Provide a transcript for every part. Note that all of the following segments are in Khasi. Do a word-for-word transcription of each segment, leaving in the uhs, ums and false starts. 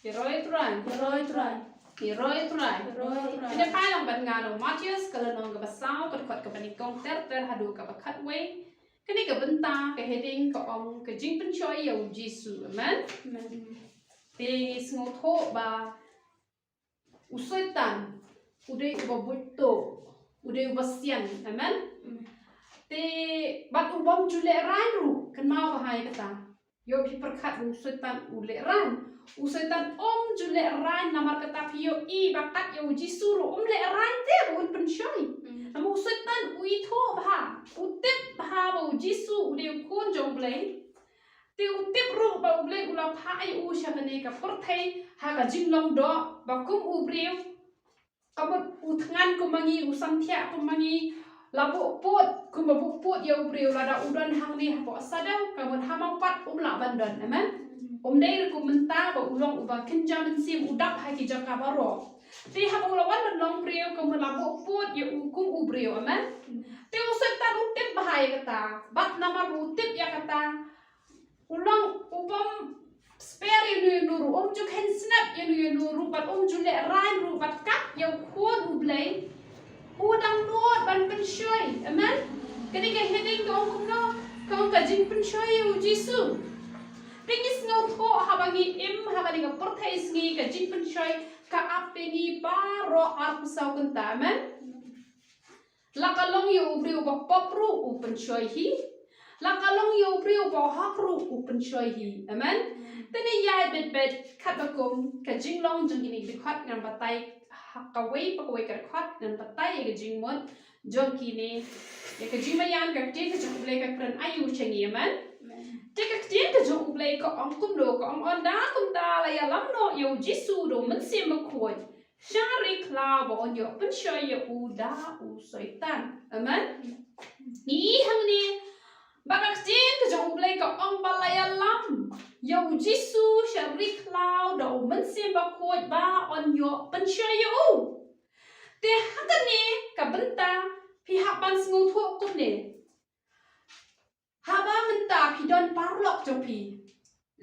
Ki roi Trai. Ki roi Trai. Ki roi Trai. Ki roi Trai. Ïa phai lang bad nga na u Mathaios ka lynnong kaba saw, ka dkhot kaba nyngkong ter ter haduh kaba khatwei. Kane ka bynta, ka heading ka ong ka jingpynshoi ïa u Jisu. Amen. Amen. Te ngi sngewthuh ba u Soitan u dei uba buit tuh, u dei uba sian. Amen. Amen. Te bad u bym ju lehraiñ ruh, kynmaw bha ïa kata. Ïoh phi pyrkhat ba u Soitan u lehraiñ. U Soitan um ju lehraiñ, namar kata phi ïohi ba kat ïa u Jisu ruh um lehraiñ te ba un pynshoi. Mm. Namar u Soitan u ithuh bha, u tip bha ba u Jisu u dei u khun jong U Blei. Te u tip ruh ba U Blei u la phah ïa u sha kane ka pyrthei ha ka jinglong doh, ba kum u briew, ka mut u thngan kum ma ngi, u samthiah kum ma ngi, la buh pud kumba buh pud ïa u briew, lada u don hangne hapoh shadow, ka mut ha mawpat um lah ban don. Amen. Um dei ruh kum mynta ba u long uba kynja mynsiem, u dap ha ki jaka baroh. Te haba u la wan ban long briew, ka mut la buh pud ïa u kum u briew. Amen. Te u Soitan u tip bha ïa kata, bad namar u tip ïa kata, u long u bym spare ïa uno uno ruh, um ju kheiñ snep ïa uno uno ruh, bad um ju lehraiñ ruh, bad kat ïa u Khun U Blei u dang nud ban pynshoi. Amen. Kane ka heading ka ong kumno? Ka ong ka jingpynshoi ïa u Jisu. Te ngi sngewthuh haba ngi im ha kane ka pyrthei sngi, ka jingpynshoi ka ap ïa ngi baroh arphew saw kynta. Amen. La ka long ïa u briew uba pop ruh u pynshoi hi. La ka long ïa u briew uba hok ruh u pynshoi hi. Amen. Te ngi ïaid beit beit katba kum ka jinglong jong kine ki dkhot, ngan batai ha kawei pa kawei ka dkhot, ngan batai ïa ka jingmut jong kine, ïa ka jingmaïan ka ktien ka jong U Blei ka kren aïu sha ngi. Amen. Amen. Te ka ktien ka jong U Blei ka ong kumno? Ka ong, ynda kumta la ïalam noh ïa u Jisu da u Mynsiem Bakhuid sha ri khlaw ba un ïoh pynshoi ïa u da u Soitan. Amen. Ngi i hangne ba ka ktien ka jong U Blei ka ong ba la ïalam ïa u Jisu sha ri khlaw da u Mynsiem Bakhuid ba un ïoh pynshoi ïa u. Te ha kane ka bynta phi hap ban sngewthuh kumne. Haba mynta phi don paralok jong phi,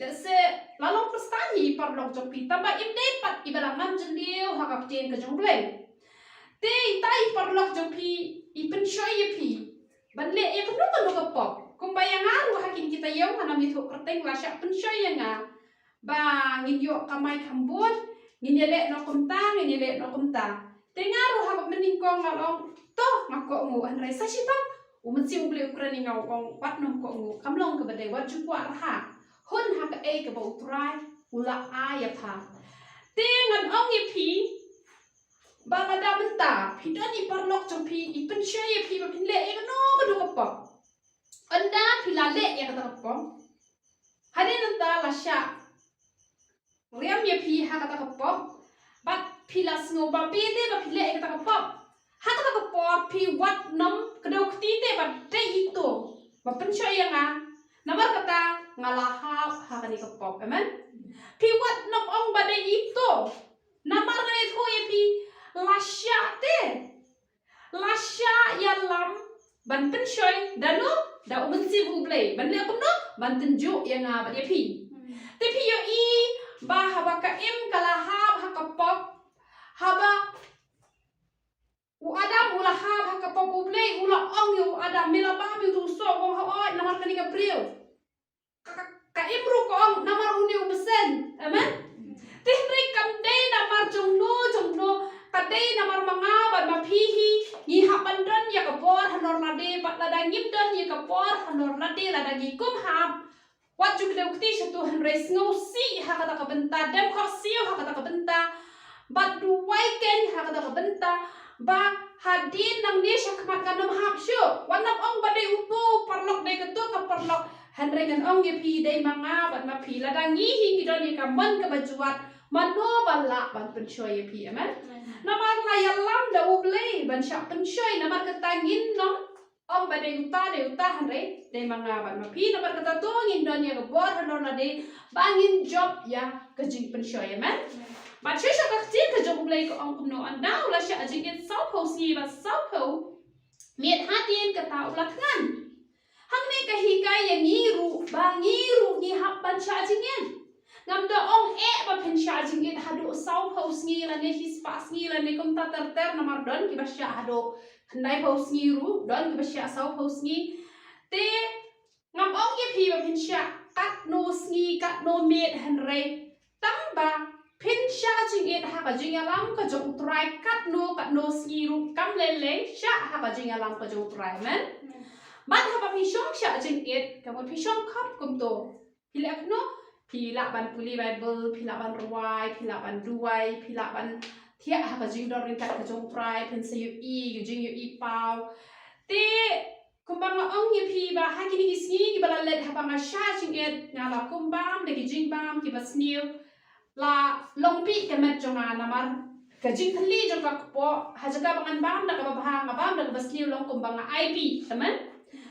lehse la long Khristan hi paralok jong phi, tangba im dei pat iba la ngam jylliew ha ka ktien ka jong U Blei. Te ita i paralok jong phi i pynshoi ïa phi ban leh ïa kano kano ka pop. Kumba ïa nga ruh ha kine ki taïew, nga nym ithuh kyrteng, la shah pynshoi ïa nga ba ngin ïoh kamai kham bun, ngin ïaleh noh kumta, ngin ïaleh noh kumta. Te nga ruh ha kaba nyngkong nga ong, to nga kohnguh, hynrei sa shiphang u Mynsiem U Blei u kren ïa nga, u ong wat nym kohnguh, kam long kaba dei, wat ju kwah rhah. Hun ha kaei kaba U Trai u la ai ïa pha. Te ngan ong ïa phi ba lada mynta phi don i paralok jong phi i pynshoi ïa phi ba phin leh ïa kano kano ka pop, ynda phi la leh ïa kata ka pop, hadien nangta la shah riam ïa phi ha kata ka pop, bad phi la sngew ba bha te ba phi leh ïa kata ka pop. Ha kata ka por phi wat nym kdew kti te ba dei ito ba pynshoi ïa nga, namar kata nga la hap ha kane ka pop. Amen. Phi wat nym ong ba dei ito, namar ngan ïathuh ïa phi, la shah te, la shah ïalam ban pynshoi da no, da u Mynsiem U Blei, ban leh kumno? Ban tynjuh ïa nga bad ïa phi. Te phi ïohi ba haba ka im ka la hap ha ka pop, haba u Adam u la hap ha ka pop, U Blei u la ong ïa u Adam, me la bam ïa uto u soh? U ong, hooid, namar kane ka briew. Ka, ka, ka im ruh ka ong, namar une u bseiñ. Amen. Te hynrei kam dei namar jong no jong no, ka dei namar ma nga bad ma phi hi ngi hap ban don ïa ka bor halor lade, bad lada ngim don ïa ka bor halor lade, lada ngi kum hap, wat ju kdew kti sha to, hynrei sngewsih ha kata ka bynta, dem khohsiew ha kata ka bynta, bad duwai keiñ ha kata ka bynta, ba hadien nangne shakhmat ngan nym hap shuh. Wat nym ong ba dei uto u paralok, dei kato ka paralok. Hynrei ngan ong ïa phi, dei ma nga bad ma phi, lada ngi hi ngi don ïa ka mon kaba jwat, mano ba lah ban pynshoi ïa phi? Amen. Amen. Namar la ïalam da U Blei ban shah pynshoi, namar kata ngin nym ong ba dei uta, dei uta, hynrei dei ma nga bad ma phi. Namar kata to ngin don ïa ka bor halor lade ba ngin jop ïa ka jingpynshoi. Amen. Bad shisha ka ktien ka jong U Blei ka ong kumno? Ynda u la shah jingit sawphew sngi bad sawphew miet hadien kata u la thngan. Hangne ka hikai ïa ngi ruh ba ngi ruh ngi hap ban shah jingit. Ngam da ong eh ba phin shah jingit haduh saw phew sngi lane shispah sngi lane kumta ter ter, namar don kiba shah haduh khyndai phew sngi ruh, don kiba shah saw phew sngi. Te ngam ong ïa phi ba phin shah katno sngi, katno miet, hynrei tang ba phin shah jingit ha ka jingïalam ka jong U Trai katno katno sngi ruh kam lei lei, shah ha ka jingïalam ka jong U Trai, amen. Bad haba phi shong shah jingit, ka mut phi shong khop kumto, phi leh kumno? Phi lah ban pule Baibl, phi lah ban rwai, phi lah ban duwai, phi lah ban thiah ha ka jingdon ryngkat ka jong U Trai, phin sa ïohi ïa ka jingïohi paw. Te kumba nga ong ïa phi ba ha kine ki sngi kiba la leit haba nga shah jingit, nga la kum bam da ki jingbam kiba sniew. La long pih ka met jong nga namar ka jingthylli jong ka kpoh, ha jaka ba ngan bam da kaba bha, nga bam da kaba sniew, long kumba nga ai bih, amen.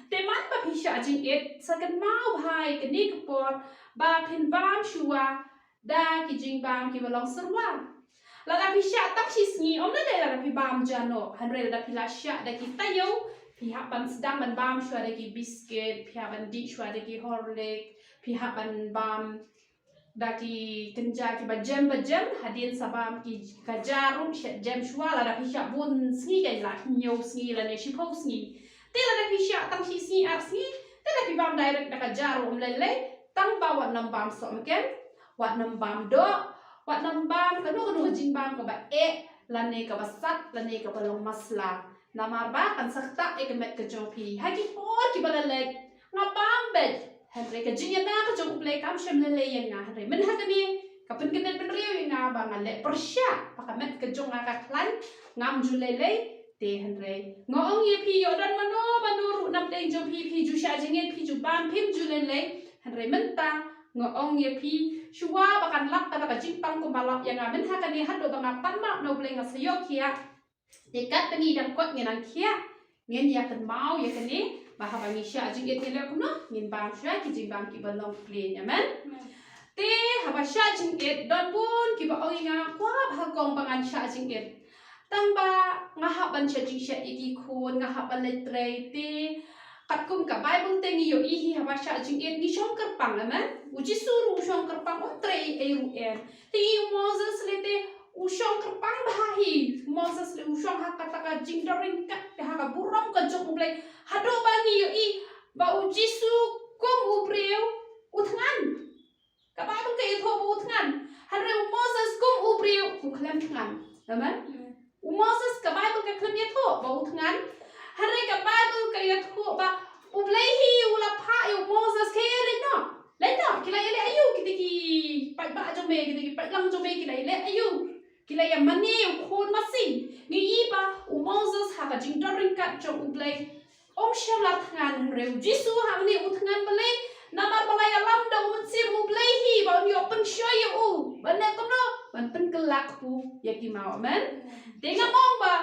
Te man ba phi shah jingit, sa kynmaw bha ïa kane ka por ba phin bam shuwa da ki jingbam kiba long syrwa. Lada phi shah tang shi sngi, ym lei lada phi bam ja noh, hynrei lada phi la shah da ki taïew, phi hap ban sdang ban bam shuwa da ki biscuit, phi hap ban dih shuwa da ki Horlicks, phi hap ban bam da ki kynja kiba jem ba jem, hadien sa bam ki ka ja ruh, shet jem shuwa. Lada phi shah bun sngi, ka la hynñiew sngi lane shiphew sngi. Te lada phi shah tang shi sngi ar sngi, te lada phi bam direct da ka ja ruh ym lei lei, tang ba wat nym bam sohmynken, wat nym bam doh, wat nym bam kano kano ka jingbam kaba eh lane kaba sat lane kaba long masla. Namar ba kan sa ktah ïa ka met ka jong phi. Ha ki por kiba la leit, nga bam beit, hynrei ka jingïada ka jong U Blei kam shym lei lei ïa nga, hynrei mynha kane ka pynkyndet bynriew ïa nga ba nga leh pyrshah ba ka met ka jong nga ka khlaiñ, ngam ju lei lei. Te hynrei nga ong ïa phi, ïoh don mano mano ruh napdeng jong phi, phi ju shah jingit, phi ju bam, phim ju lei lei, hynrei mynta nga ong ïa phi, shuwa ba kan lap kata ka jingpang kumba lap ïa nga mynha kane, haduh ba nga pan map na U Blei, nga sa ïoh khiah. Te katba ngi dang koit ngi nang khiah, ngin ïa kynmaw ïa kane ba haba ngi shah jingit ngi leh kumno, ngin bam shuwa ki jingbam kiba long clean, amen. Te haba shah jingit, don bun kiba ong ïa nga, kwah bha kong ba ngan shah jingit. Tang ba nga hap ban shah jingshet ïa ki khun, nga hap ban leit trei, te katkum ka Baibl te ngi ïohi hi, haba shah jingit ngi shong kyrpang, amen. U Jisu ruh u shong kyrpang, um trei ei ruh em. Te i u Moses lei te u shong kyrpang bha hi. U Moses lei u shong ha kata ka jingdon ryngkat, ha ka burom ka jong U Blei. Haduh ba ngi ïohi ba u Jisu kum u briew u thngan. Ka Baibl ka ïathuh ba u thngan. Hynrei u Moses kum u briew u khlem thngan. Amen. U Moses ka Baibl ka khlem ïathuh ba u thngan. Hynrei ka Baibl ka ïathuh ba U Blei hi u la phah ïa u Moses, khie leit noh. Leit noh, ki la ïaleh aïu kita ki paidbah jong me, kita ki paidlang jong me, ki la ïaleh aïu? Ki la ïamane ïa u khun masi. Ngi i ba u Moses ha ka jingdon ryngkat jong U Blei um shym la thngan, hynrei u Jisu hangne u thngan. Balei? Namar ba la ïalam da u Mynsiem U Blei hi ba un ïoh pynshoi ïa u. Ban leh kumno? Ban pynkylla kpu ïa ki maw. Amen. Te nga ong ba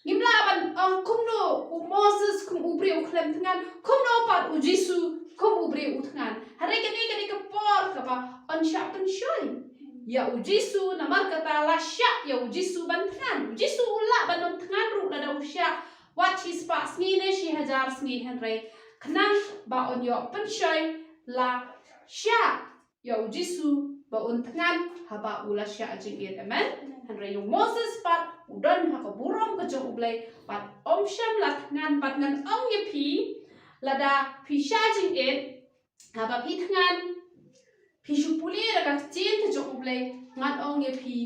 ngim lah ban ong kumno u Moses kum u briew u khlem thngan, kumno pat u Jisu kum u briew u thngan. Hynrei kane, kane ka por kaba un shah pynshoi ïa u Jisu, namar kata la shah ïa u Jisu ban thngan. U Jisu u lah ban ym thngan ruh lada u shah wat shispah sngi ne shi hajar sngi, hynrei khnang ba un ïoh pynshoi la shah ïa u Jisu ba un thngan haba u la shah jingit. Amen. Hynrei u Moses pat u don ha ka burom ka jong U Blei, pat um shym la thngan. Bad ngan ong ïa phi, lada phi shah jingit, haba phi thngan, phi shu pule da ka ktien ka jong U Blei, ngan ong ïa phi,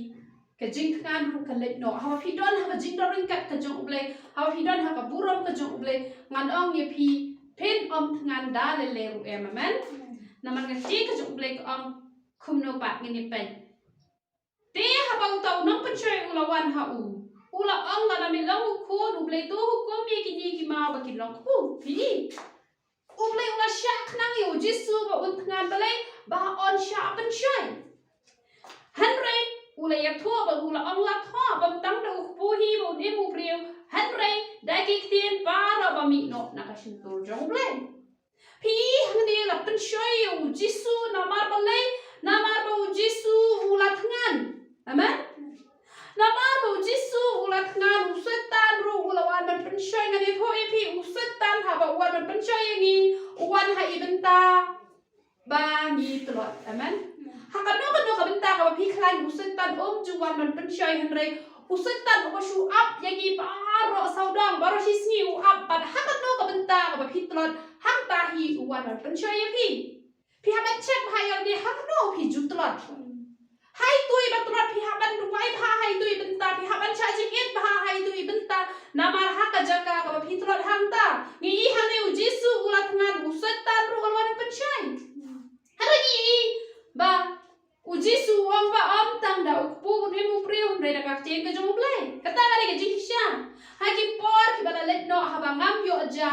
ka jingthngan ruh ka leit noh. Haba phi don ha ka jingdon ryngkat ka jong U Blei, haba phi don ha ka burom ka jong U Blei, ngan ong ïa phi, phin ym thngan da lei lei ruh em. Amen. Namar ka ktien ka jong U Blei ka ong kumno pat, ngin ïa peit. Te haba uta u nongpynshoi u la wan ha u, u la ong, lada me long u Khun U Blei, to hukum ïa kine ki maw ba kin long kpu. Phi i, U Blei u la shah khnang ïa u Jisu ba un thngan. Balei? Ba un shah pynshoi. Hynrei u la ïathuh ba u la ong, la thoh, bym tang da u kpu hi ba un im u briew, hynrei da ki ktien baroh ba mih noh na ka shyntur jong U Blei. Phi i, hangne la pynshoi ïa u Jisu. Namar balei? Namar ba u Jisu u la thngan. Amen. Namar ba u Jisu u la thngan, u Soitan ruh u la wan ban pynshoi. Ngan ïathuh ïa phi, u Soitan haba u wan ban pynshoi ïa ngi, u wan ha i bynta ba ngi tlot. Amen. Ha kano kano ka bynta kaba phi khlaiñ, u um ju wan ban pynshoi, hynrei u Soitan uba shu ap ïa ngi baroh sawdong, baroh shi sngi u ap, bad ha kano ka bynta kaba phi tlot, hangta hi u wan ban pynshoi ïa phi. Phi hap ban check bha ïa lade ha kano phi ju tlot. Ha itu i ba tlot phi hap ban duwai bha, ha itu i bynta phi hap ban shah jingit bha, ha itu i bynta, namar ha ka jaka kaba phi tlot hangta, ngi i hangne u Jisu u la thngan, u Soitan ruh u la wan pynshoi. Hynrei ngi i ba u Jisu u ong ba ym tang da u kpu un im u briew, hynrei da ka ktien ka jong U Blei. Kata ka dei ka jingshisha. Ha ki por kiba la leit noh, haba ngam ïoh ja,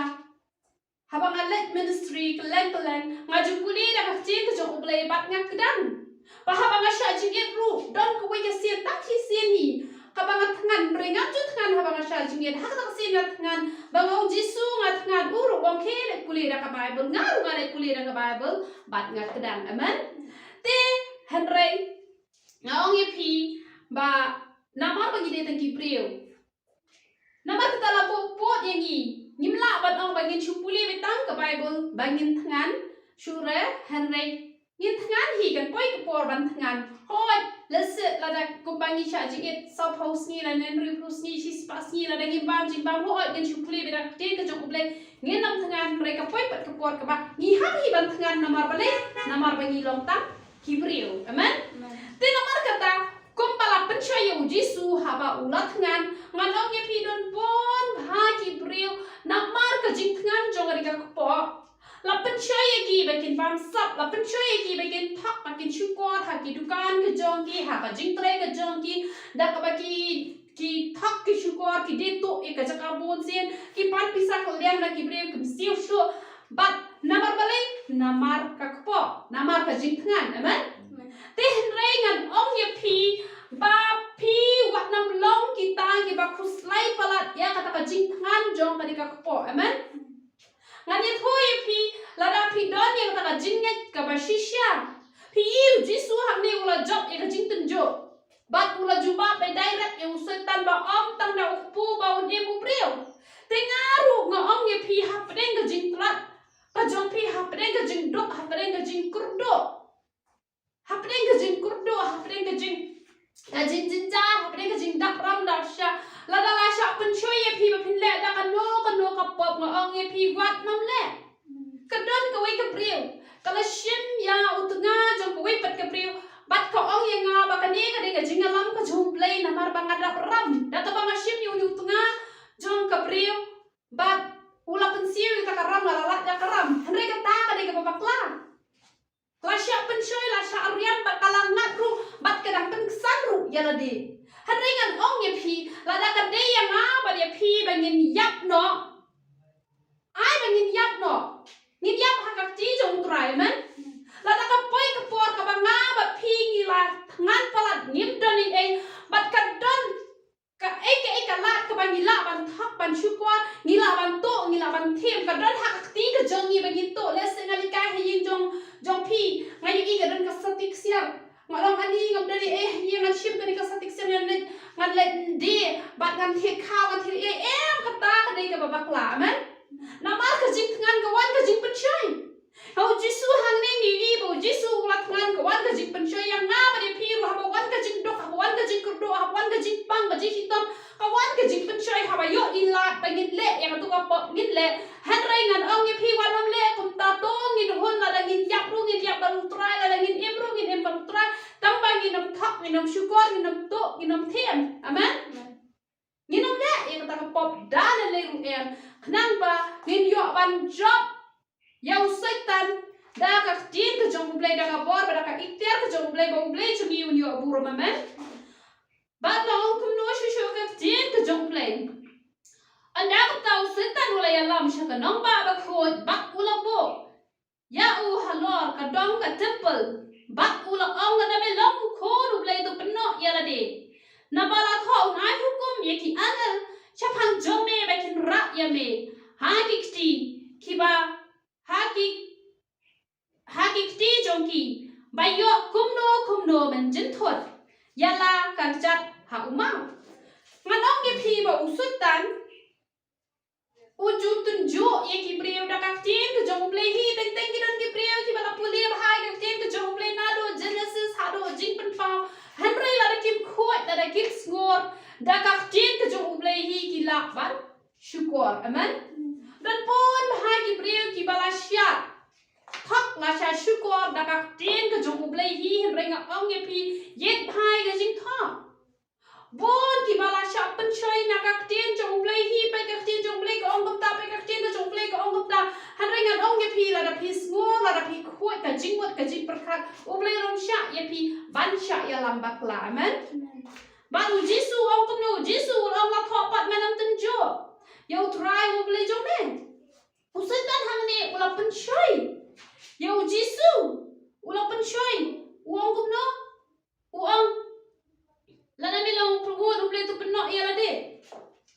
haba nga leit ministry kylleng kylleng, nga ju pule da ka ktien ka jong U Blei bad nga kdang. Ba haba nga shah jingit ruh, don kawei ka sien, tang shi sien hi, kaba nga thngan, hynrei ngam ju thngan haba nga shah jingit, ha kata ka sien nga thngan ba nga u Jisu nga thngan, u ruh u ong khie leit pule da ka Bible, nga ruh nga leit pule da ka Bible bad nga kdang. Amen. Te hynrei nga ong ïa phi ba namar ba ngi dei tang ki briew, namar kata la pud pud ïa ngi, ngim lah ban ong ba ngin shu pule beit tang ka Bible ba ngin thngan. Shu re, hynrei ngin thngan hi, kan poi ka por ban thngan. Hooid, lehse lada kumba ngi shah jingit sawphew sngi lane hynriewphew sngi, shispah sngi, lada ngim bam jingbam, hooid, ngin shu pule beit da ka ktien ka jong U Blei, ngin ym thngan, hynrei ka poi pat ka por kaba ngi hap hi ban thngan. Namar balei? Namar ba ngi long tang ki briew. Amen? Amen. Te namar kata, kumba la pynshoi ïa u Jisu haba u la thngan, ngan ong ïa phi, don bun bha ki briew namar ka jingthngan jong ka dei ka kpoh, la pynshoi ïa ki ba kin bamsap, la pynshoi ïa ki ba kin thok, ba kin shukor ha ki dukan ka jong ki, ha ka jingtrei ka jong ki, da kaba ki, ki thok, ki shukor, ki die tuh ïa ka jaka bun sien, ki pan pisa kylliang na ki briew, kim siew shuh. Bad namar balei? Namar ka kpoh, namar ka jingthngan. Amen? Amen. Te hynrei ngan ong ïa phi ba phi wat nym long kita kiba khuslai palat ïa kata ka jingthngan jong ka dei ka kpoh. Amen? Ngan ïathuh ïa phi, lada phi don ïa kata ka jingngeit kaba shisha, phi i u Jisu hangne u la jop ïa ka jingtynjuh. Bad u la jubab ba direct ïa u Soitan ba ym tang da u kpu ba un im u briew. Te nga ruh nga ong ïa phi, hapdeng ka jingtlot ka jong phi, hapdeng ka jingduk, hapdeng ka jingkyrduh, hapdeng ka jingkyrduh, hapdeng ka jing, ka jingjynjar, hapdeng ka jingdap ram dap shyiap, lada la shah pynshoi ïa phi ba phin leh da kano kano ka pop, nga ong ïa phi, wat nym leh. Ka don kawei ka briew, ka la shim ïa u tnga jong kawei pat ka briew, bad ka ong ïa nga ba kane ka dei ka jingïalam ka jong U Blei, namar ba nga dap ram. Da kaba nga shim ïa une u tnga jong ka briew, bad u la pynsiew ïa ka ram, la lait da ka ram. Hynrei kata ka dei kaba bakla. La shah pynshoi, la shah riam, bad ka la ngat ruh, bad ka dang pynksan ruh ïa lade. Hynrei ngan ong ïa phi, lada ka dei ïa nga bad ïa phi ba ngin ïap noh, ai ba ngin ïap noh, ngin ïap ha ka kti jong U Trai. Amen? Lada ka poi ka por kaba nga bad phi ngi la thngan palat, ngim don ei ei, bad ka don kaei kaei ka lad kaba ngi lah ban thok, ban shukor, ngi lah ban tuh, ngi lah ban thiem, ka don ha ka kti ka jong ngi ba ngin tuh. Lehse nga leit kai ha ïing jong, jong phi, nga ïohi ka don ka sati ksiar. Nga ong, ani, ngam don ei ei ha ïing, ngan shim kane ka sati ksiar, ngan leit, ngan leit die bad ngan thied khaw, ngan thied ei ei. Em, kata ka dei kaba bakla. Amen? Namar ka jingthngan ka wan ka jingpynshoi. Ha u Jisu hangne ngi i ba u Jisu u la thngan, ka wan ka jingpynshoi. Ïa nga bad ïa phi ruh, haba wan ka jingduk, haba wan ka jingkyrduh, haba wan ka jingpang, ka jingshitom, ka wan ka jingpynshoi. Haba ïoh i lad ba ngin leh ïa katu ka pop, ngin leh. Hynrei ngan ong ïa phi, wat nym leh kumta. To ngin hun, lada ngin ïap ruh ngin ïap bad U Trai, lada ngin im ruh ngin im bad U Trai. Tang ba ngin nym thok, ngin nym shukor, ngin nym tuh, ngin nym thiem. Amen? Ngin nym leh ïa kata ka pop da lei lei ruh, em, khnang ba ngin ïoh ban jop ïa u Soitan da ka ktien ka jong U Blei, da ka bor bad da ka iktiar ka jong U Blei, ba U Blei jong ngi un ïoh burom. Amen? Bad la ong kumno shuh shuh ka ktien ka jong U Blei? Ynda kata u Soitan u la ïalam sha ka nongbah bakhuid bad u la buh ïa u halor ka dong ka templ, bad u la ong, lada me long u Khun u Blei, to pynnoh ïa lade. Naba la thoh un ai hukum ïa ki angel shaphang jong me ba kin rah ïa me ha ki kti kiba, ha ki, ha ki kti jong ki, ba ïoh kumno kumno men jynthut ïa la ka kjat ha u maw. Ngan ong ïa phi ba u Soitan u ju tynjuh ïa ki briew da ka ktien ka jong U Blei hi. Teng teng ki don ki briew kiba la pule bha ïa ka ktien ka jong U Blei naduh Genesis haduh Jingpynpaw. Hynrei lada ki Amen. Don bun bha ki briew kiba la shah thok, la shah shukor da ka ktien ka jong U Blei hi, hynrei nga ong ïa phi, ïeit bha ïa ka jingthok. Bun kiba la shah pynshoi na ka ktien jong U Blei hi, peit ka ktien jong U Blei ka ong kumta, peit ka ktien ka jong U Blei ka ong kumta. Hynrei ngan ong ïa phi, lada phi sngur, lada phi khuid ka jingmut ka jingpyrkhat, U Blei u ym shah ïa phi ban shah ïalam bakla. Amen. Bad U Jisu u ong kumno? U Jisu u ong, la thoh pat, men ym tynjuh ïa U Trai U Blei jong me. U Soitan hangne u la pynshoi ïa U Jisu, u la pynshoi. U ong kumno? U ong, lada me long u Khun U Blei, to pynnoh ïa lade.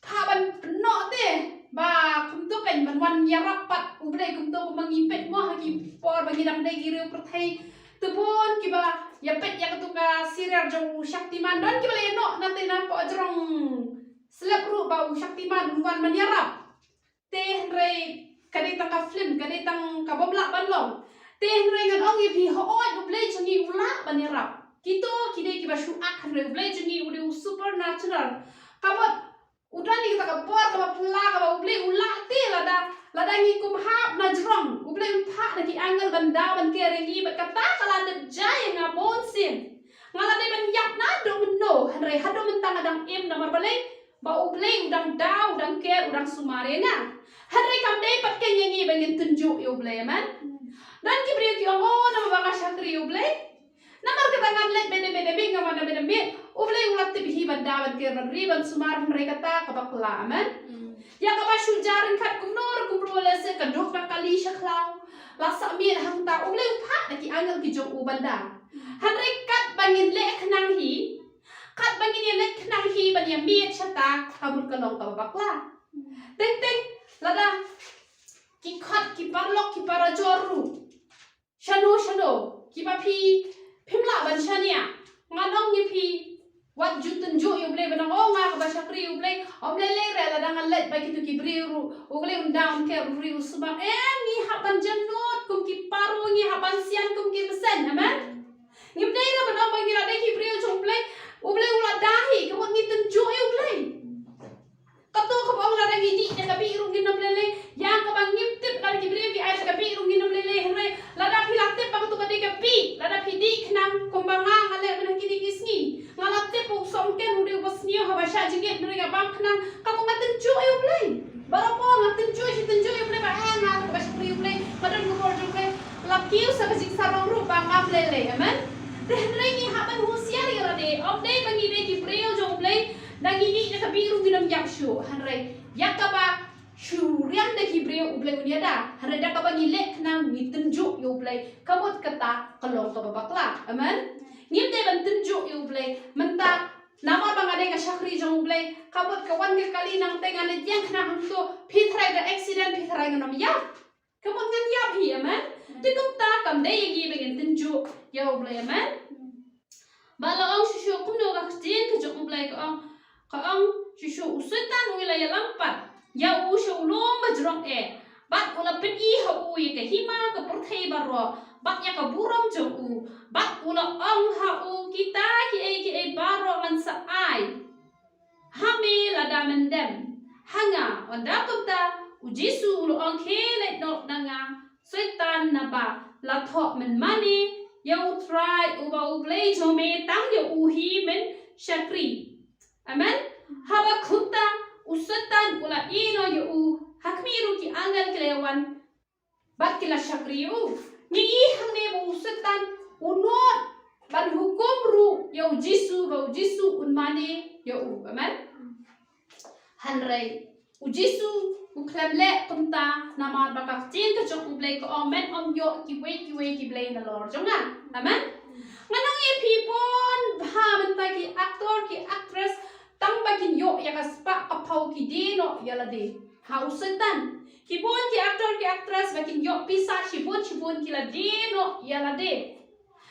Pha ban pynnoh te, ba kumto kan ban wan ïarap pat U Blei kumto kumba ngi peit mo ha ki por ba ngi dang dei ki riew pyrthei. Te bun kiba ïa peit ïa katu ka serial jong u Shaktiman, don kiba la ïa noh na te na poh jrong slep ruh ba u Shaktiman un wan ban ïarap. Te hynrei ka dei tang ka film, ka dei tang ka bym lah ban long. Te hynrei ngan ong ïa phi, hooid, U Blei jong ngi u lah ban ïarap. Kito ki dei kiba shu act, hynrei U Blei jong ngi u dei u supernatural. Ka mut u don ïa kata ka bor kaba phylla kaba U Blei u lah te lada, lada ngi kum hap na jrong, U Blei un phah da ki angel ban da ban ker ïa ngi, bad kata ka la dep jia ïa nga bun sien. Nga la dei ban ïap naduh mynno, hynrei haduh mynta nga dang im, namar balei? Ba U Blei u dang da, u dang ker, u dang sumar ïa nga. Hynrei kam dei pat kein ïa ngi ba ngin tynjuh ïa U Blei, amen. Don ki briew ki ong, oh, namar ba nga shakri ïa U Blei, namar kata ngan leit beit beit beit, nga wan beit beit. U Blei u la tip hi ban da, ban ker, ban ri, ban sumar, hynrei kata ka bakla, amen. Ïa kaba shu jia ryngkat kumno ruh kumno lehse ka duk ka kali sha khlaw, la sah miet hangta, U Blei u phah da ki angel ki jong u ban da. Hynrei katba ngin leh khnang hi, katba ngin ïa leh khnang hi ban ïa miet shata, ka mut ka long kaba bakla. Teng teng lada ki khot ki paralok ki parajor ruh shano shano, kiba phi, phim lah ban shaniah, ngan ong ïa phi, wat ju tynjuh ïa U Blei ban ong, oh, nga kaba shakri ïa U Blei, ym lei lei re lada ngan leit bad kito ki briew ruh, U Blei un da, un ker, un ri, un sumar. Em, ngi hap ban jemnud kum ki paro, ngi hap ban sian kum ki bseiñ. Amen. Ngim dei re ban ong ba ngi la dei ki briew jong U Blei, U Blei u la da hi, ka mut ngi tynjuh ïa U Blei. Kato kaba ong lada ngi dih da ka bih ruh ngin ym lei lei. Ïa kaba ngim tip, lada ki briew ki ai da ka bih ruh ngin ym lei lei. Hynrei lada phi la tip ba kato ka dei ka bih, lada phi dih khnang kumba nga, nga leh mynta kine ki sngi, nga la tip u Sohmynken u dei uba sniew haba shah jingit, hynrei nga bam khnang, kato nga tynjuh ïa U Blei. Baroh por nga tynjuh, shi tynjuh ïa U Blei ba, eh, nga kaba shakri ïa U Blei, nga don ka bor jong U Blei. La kiew sa ka jingsarong ruh ba ngam lei lei. Amen. Te hynrei ngi hap ban husiar ïa lade, ym dei ba ngi dei ki briew jong U Blei, da ngi dih da ka bih ruh ngin ym ïap shuh. Hynrei ïa kaba shu riam da ki briew U Blei un ïada. Hynrei da kaba ngi leh khnang ngi tynjuh ïa U Blei, ka mut kata ka long kaba bakla. Amen. Ngim dei ban tynjuh ïa U Blei. Mynta namar ba nga dei ka shakri jong U Blei, ka mut ka wan ka kali nangta ngan leit ïeng khnang hangto, phi tharai da accident, phi tharai ngan ym ïap. Ka mut ngan ïap hi, amen. Te kumta kam dei ïa ngi ba ngin tynjuh ïa U Blei, amen. Ba la ong shuh shuh kumno ka ktien ka jong U Blei ka ong, ka ong shuh shuh u Soitan u la ïalam pat ïa u sha u lum ba jrong eh, bad u la pyni ha u ïa ka hima ka pyrthei baroh bad ïa ka burom jong u, bad u la ong ha u, kita kiei kiei baroh ngan sa ai ha me lada men dem ha nga. Ynda kumta u Jisu u la ong, khie leit noh na nga Soitan, naba la thoh men mane ïa U Trai uba U Blei jong me, tang ïa u hi men shakri. Amen. Haba kumta u Soitan u la ïeh noh ïa u, ha khmih ruh ki angel ki la ïa wan bad ki la shakri ïa u. Ngi i hangne ba u Soitan u nud ban hukum ruh ïa u Jisu, ba u Jisu un mane ïa u. Amen. Hynrei u Jisu u khlem leh kumta, namar ba ka ktien ka jong U Blei ka ong, men ym ïoh kiwei kiwei ki blei nalor jong nga. Amen. Ngan ong ïa phi, bun bha mynta ki actor ki actress, tang ba kin ïoh ïa ka spah ka phew ki die noh ïa lade ha u Soitan. Ki bun ki actor ki actress ba kin ïoh pisa shibun shibun ki la die noh ïa lade.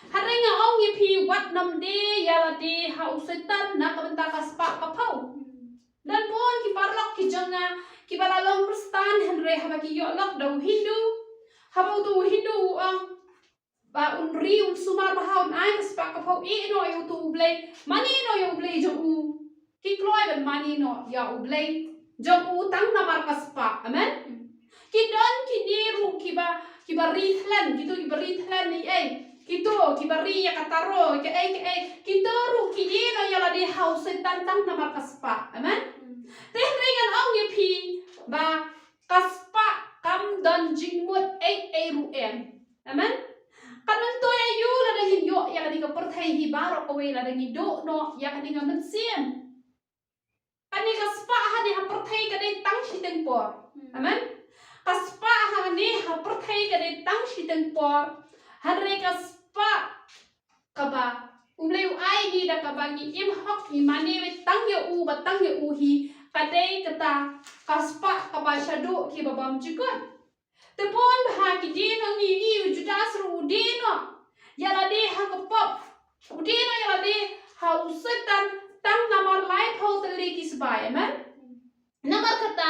Hynrei nga ong ïa phi, wat nym die ïa lade ha u Soitan na ka bynta ka spah ka phew. Don bun ki paralok ki jong nga kiba la long Khristan, hynrei haba ki ïoh lok da u Hindu, haba uto u Hindu u ong ba un ri, un sumar bha, un ai ka spah ka phew, ïeh noh ïa uto u blei, mane noh ïa u blei jong u. Ki kloi ban mane noh ïa u blei jong u tang namar ka spah. Amen. Ki don kine ruh kiba, kiba ri thlen, kito kiba ri thlen ïa ei, kito kiba ri ïa ka taro, kaei kaei, kito ruh ki ïehnoh ïa lade ha u Soitan tang namar ka spah. Amen. Te hynrei ngan ong ïa phi ba ka spah kam don jingmut ei ei ruh em. Amen. Kan myntoi aïu lada ngin ïoh ïa kane ka pyrthei hi baroh kawei lada ngi duh noh ïa kane ka mynsiem. Kane ka spah hangne ha pyrthei ka dei tang shiteng por. Amen. Ka spah hangne ha pyrthei ka dei tang shiteng por. Hynrei ka spah kaba U Blei u ai ngi da kaba ngi im hok ngi mane beit tang ïa u bad tang ïa u hi, ka dei kata ka spah kaba shaduh kiba bymjukut. Te bun bha ki die noh ngi ïohi u Judas ruh u die noh ïa lade ha ka pop. U die noh ïa lade ha u Soitan tang namar laiphew tylli ki sbai. Amen. Namar kata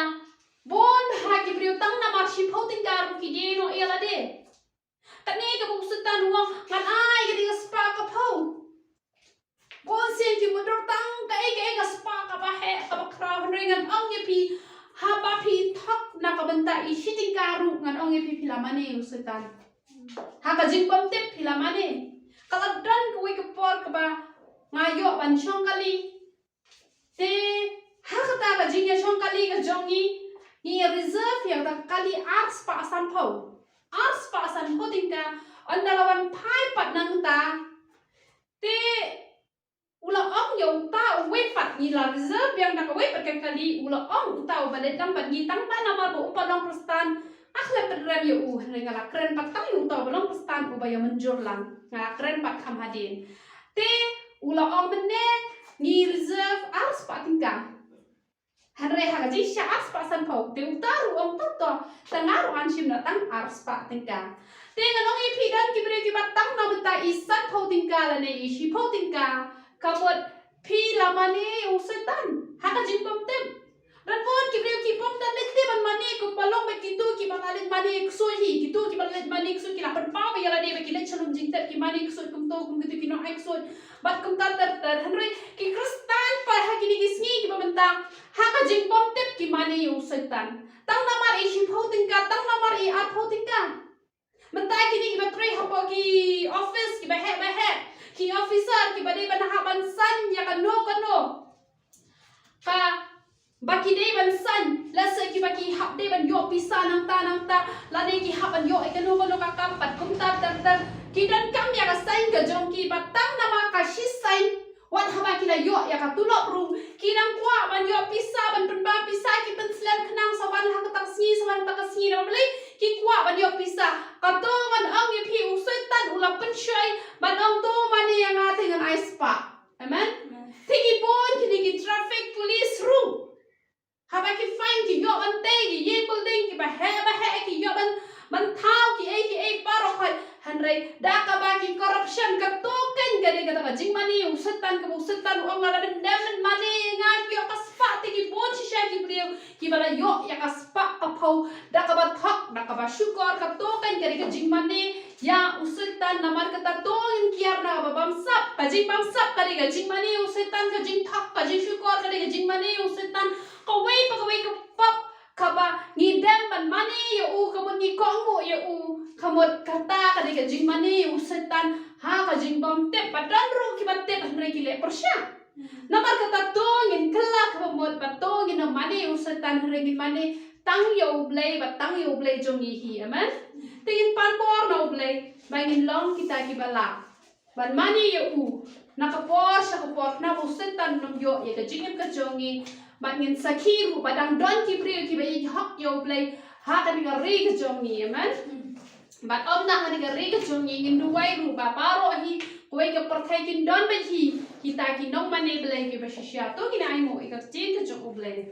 bun bha ki briew tang namar shiphew tyngka ruh ki die noh ïa lade. Kane kaba u Soitan u ong ngan ai kane ka spah ka phew. Bun sien ki mutdur tang kaei kaei ka spah kaba heh kaba khraw, hynrei ngan ong ïa phi, haba phi thok na ka bynta i shi tyngka ruh ngan ong ïa phi phi la mane ïa u Soitan. Ha ka jingbymtip phi la mane. Ka la don kawei ka por kaba nga ïoh ban shong kali. Te ha kata ka jingïashong kali ka jong ngi, ngi reserve ïa kata ka kali ar spah sanphew. Ar spah sanphew tyngka, ynda la wan phai pat nangta. Te u la ong ïa uta uwei pat, ngi la reserve biang da kawei pat ka kali, u la ong uta uba leit lang bad ngi tang ba namar ba um pat long Khristan, nga khlem pynrem ïa u, hynrei nga la kren pat tang ïa uta uba long Khristan uba ïa mynjur lang, nga la kren pat kham hadien. Te u la ong mynne ngi reserve ar spah tyngka. Hynrei ha ka jingshisha ar spah sanphew, te uta ruh u ong to to, tang nga ruh ngan shim na tang ar spah tyngka. Te ngan ong ïa phi don ki briew kiba tang na bynta i sanphew tyngka lane i shiphew tyngka, ka mut phi la mane ïa u Soitan ha ka jingbymtip. Don bun ki briew ki bym da leit te ban mane kumba long bad kito kiba la leit mane ksuid hi, kito kiba la leit mane ksuid ki la pynpaw ïa lade ba ki leit sha lum jingtep ki mane ksuid kumto kum kito ki nongai ksuid. Bad kumta ter ter, hynrei ki Khristan pat ha kine ki sngi kiba mynta ha ka jingbymtip ki mane ïa u Soitan. Tang namar i shiphew tyngka, tang namar i arphew tyngka. Mynta kine kiba trei hapoh ki office kiba heh ba heh, ki officer kiba dei ban hap ban sign ïa kano kano kaba ki dei ban sign, lehse kiba ki hap dei ban ïoh pisa nangta nangta, lane ki hap ban ïoh ïa kano kano ka kam bad kumta ter ter. Ki donkam ïa ka sign ka jong ki bad tang namar ka shi sign, wat haba ki la ïoh ïa ka tulop ruh ki nang kwah ban ïoh pisa, ban pynbam pisa, ki pynslem khnang sa wan ha kata ka sngi, sa wan ha kata ka sngi, namar balei? Ki kwah ban ïoh pisa. Kato ngan ong ïa phi u Soitan u la pynshoi ban ong to mane ïa nga te ngan ai spah. Amen. Te ki bun kine ki traffic police ruh, haba ki fine ki ïoh ban tei, ki ïeng building kiba heh ba heh, ki ïoh ban, ban thaw kiei kiei baroh khoit. Hynrei da kaba ki corruption, kato keiñ ka dei kata ka jingmane ïa u Soitan kaba u Soitan u ong lada men dem men mane ïa nga ki ïoh ka spah. Te ki bun shisha ki briew kiba la ïoh ïa ka spah ka phew da kaba thok, da kaba shukor, kato keiñ ka dei ka jingmane ïa u Soitan. Namar kata to ngin kiar na kaba bamsap. Ka jingbamsap ka dei ka jingmane ïa u Soitan, ka jingthok, ka jingshukor ka dei ka jingmane ïa u Soitan. Kawei pa kawei ka pop kaba ngi dem ban mane ïa u, ka mut ngi kohnguh ïa u, ka mut kata ka dei ka jingmane ïa u Soitan ha ka jingbymtip. Bad don ruh kiba tip hynrei ki leh pyrshah. Namar kata to ngin kylla kaba mut bad to ngin ym mane ïa u Soitan, hynrei ngin mane tang ïa u Blei bad tang ïa u Blei jong ngi hi. Amen. Te ngin pan bor na u Blei ba ngin long kita kiba lah ban mane ïa u na ka por sha ka por, khnang ba u Soitan un ym ïoh ïa ka jingim ka jong ngi. Bad ngin sakhi ruh ba dang don ki briew kiba ïeit hok ïa u Blei ha kane ka ri ka jong ngi. Amen. Bad ym tang ha kane ka ri ka jong ngi, ngin duwai ruh ba baroh hi kawei ka pyrthei kin don bad hi kita ki nongmane Blei kiba shisha. To ngin ai nguh ïa ka ktien ka jong u Blei.